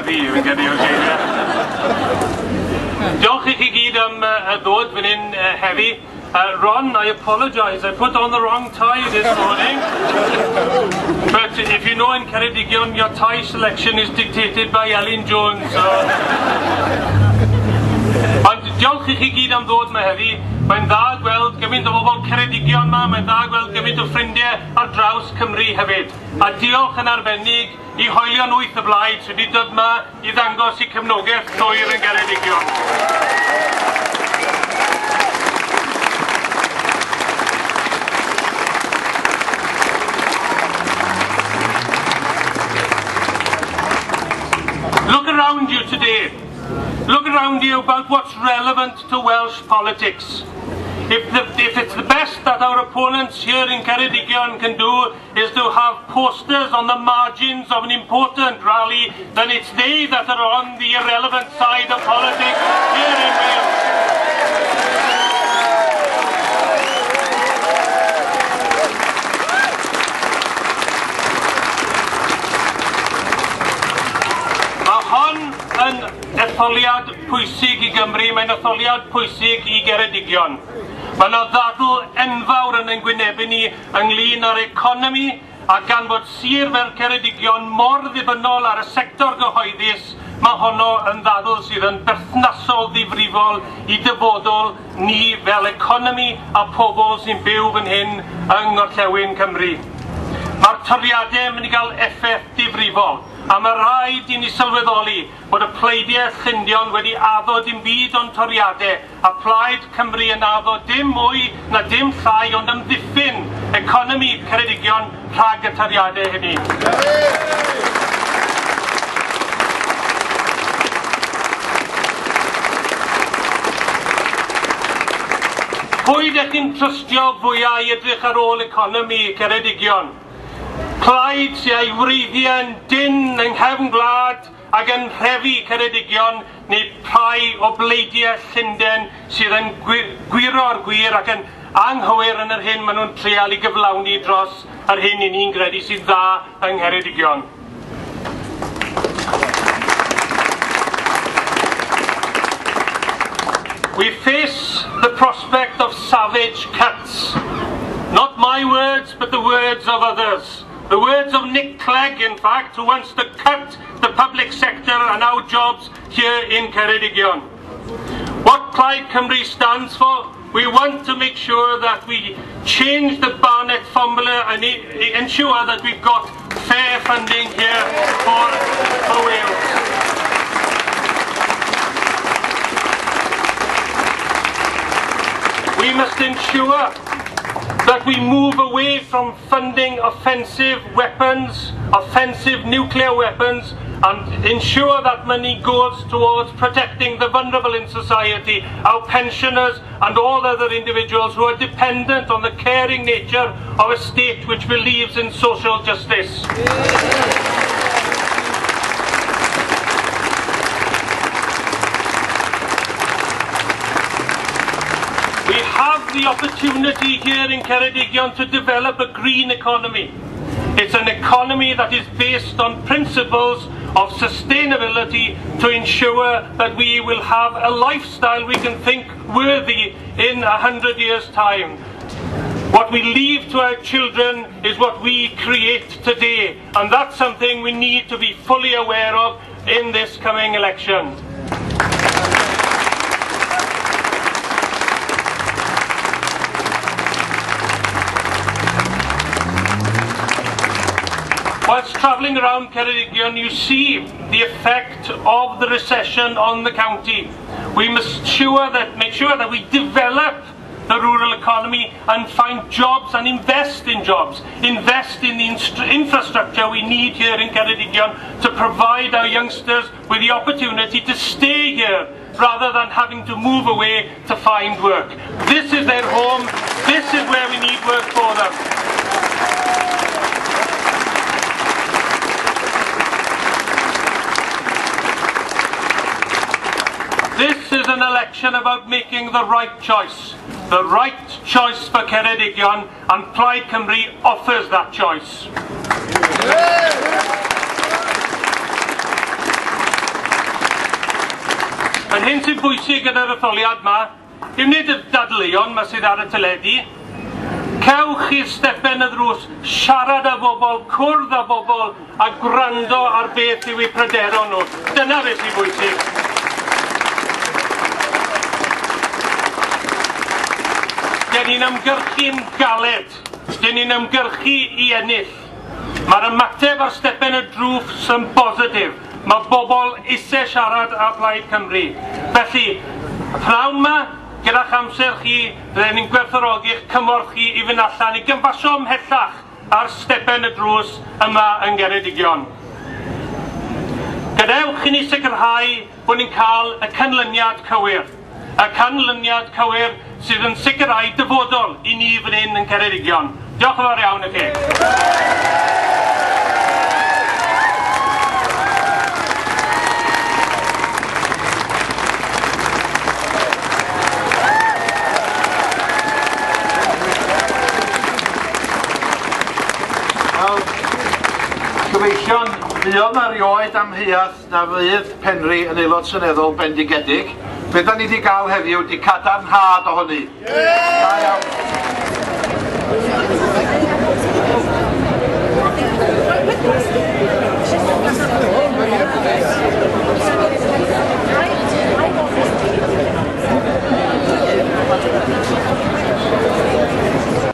heddi, fi'n credu yw'r geiriau. Diolch i chi gyd am ddod fan hyn heddi. Ron, I apologise, I put on the wrong tie this morning. But if you know in Ceredigion, your tie selection is dictated by Elin Jones. So. Ond diolch i chi gyd am ddod 'ma heddi. Mae'n dda gweld gymaint o bobl Ceredigion 'ma, mae'n dda gweld gymaint o ffrindiau ar draws Cymru hefyd. A diolch yn arbennig i hoelion wyth y blaid sydd wedi dod 'ma i ddangos eu cefnogaeth llwyr yn Geredigion. Look around you today. Look around you about what's relevant to Welsh politics. If it's the best that our opponents here in Ceredigion can do is to have posters on the margins of an important rally, then it's they that are on the irrelevant side of politics here in Wales. Mae hon yn etholiad pwysig i Gymru, mae'n etholiad pwysig i Geredigion. Mae yna ddadl enfawr yn ein gwynebu ni ynglyn â'r economi, a gan fod sir fel Ceredigion mor ddibynnol ar y sector gyhoeddus, mae honno yn ddadl sydd yn berthnasol ddifrifol i dyfodol ni fel economi a pobl sy'n byw fan hyn yng Ngorllewin Cymru. Mae'r toriadau yn mynd i gael effaith difrifol, a mae rhaid i ni sylweddoli bod y pleidiau Llundion wedi addo dim byd ond toriadau, a Plaid Cymru yn addo dim mwy na dim llai ond amddiffyn economi Ceredigion rhag y toriadau hynny. Pwy ydych chi'n trystio fwyaf i edrych ar ôl economi Ceredigion? Plaid sy'n ei wreiddiau'n dynn yng nghefn gwlad ac yn nhrefi Ceredigion, neu rhai o bleidiau Llundain sydd yn gwiro'r gwir ac yn anghywir yn yr hyn maen nhw'n treial i gyflawni dros yr hyn i ni'n gredu sydd dda yng Ngheredigion. We face the prospect of savage cuts. Not my words, but the words of others. The words of Nick Clegg, in fact, who wants to cut the public sector and our jobs here in Ceredigion. What Plaid Cymru stands for, we want to make sure that we change the Barnett formula and ensure that we've got fair funding here for Wales. We must ensure that we move away from funding offensive weapons, offensive nuclear weapons, and ensure that money goes towards protecting the vulnerable in society, our pensioners and all other individuals who are dependent on the caring nature of a state which believes in social justice. We have the opportunity here in Ceredigion to develop a green economy. It's an economy that is based on principles of sustainability to ensure that we will have a lifestyle we can think worthy in 100 years' time. What we leave to our children is what we create today, and that's something we need to be fully aware of in this coming election. Whilst travelling around Ceredigion, you see the effect of the recession on the county. We must make sure that we develop the rural economy and find jobs and invest in jobs, invest in the infrastructure we need here in Ceredigion to provide our youngsters with the opportunity to stay here rather than having to move away to find work. This is their home, this is where we need work for them. This is an election about making the right choice. The right choice for Ceredigion, and Plaid Cymru offers that choice. Yr hyn sy'n bwysig yn yr etholiad 'ma yw nid y dadleuon 'ma sydd ar y teledu. Cewch chi stepen y ddrws, siarad â bobl, cwrdd â bobl a gwrando ar beth yw eu pryderon nhw. Dyna beth sy'n bwysig. Dyn ni'n ymgyrchu'n galed. Dyn ni'n ymgyrchu i ennill. Mae'r ymateb ar stepen y drws yn bositif. Mae bobl eisiau siarad â Plaid Cymru. Felly, y pnawn 'ma, gyda'ch amser chi, bydden ni'n gwerthfawrogi'ch cymorth chi i fynd allan i gynfasio ymhellach ar stepen y drws yma yng Ngheredigion. Gadewch i ni sicrhau bod ni'n cael y canlyniad cywir, y canlyniad cywir sydd yn sicrhau dyfodol i ni fan hyn yn Ceredigion. Diolch yn fawr iawn i chi. Wel, gyfeillion, fuodd 'na rioed amheuaeth na fydd Penri yn aelod seneddol bendigedig. Be da ni 'di gael heddiw 'di cadarnhad o hynny. Da iawn.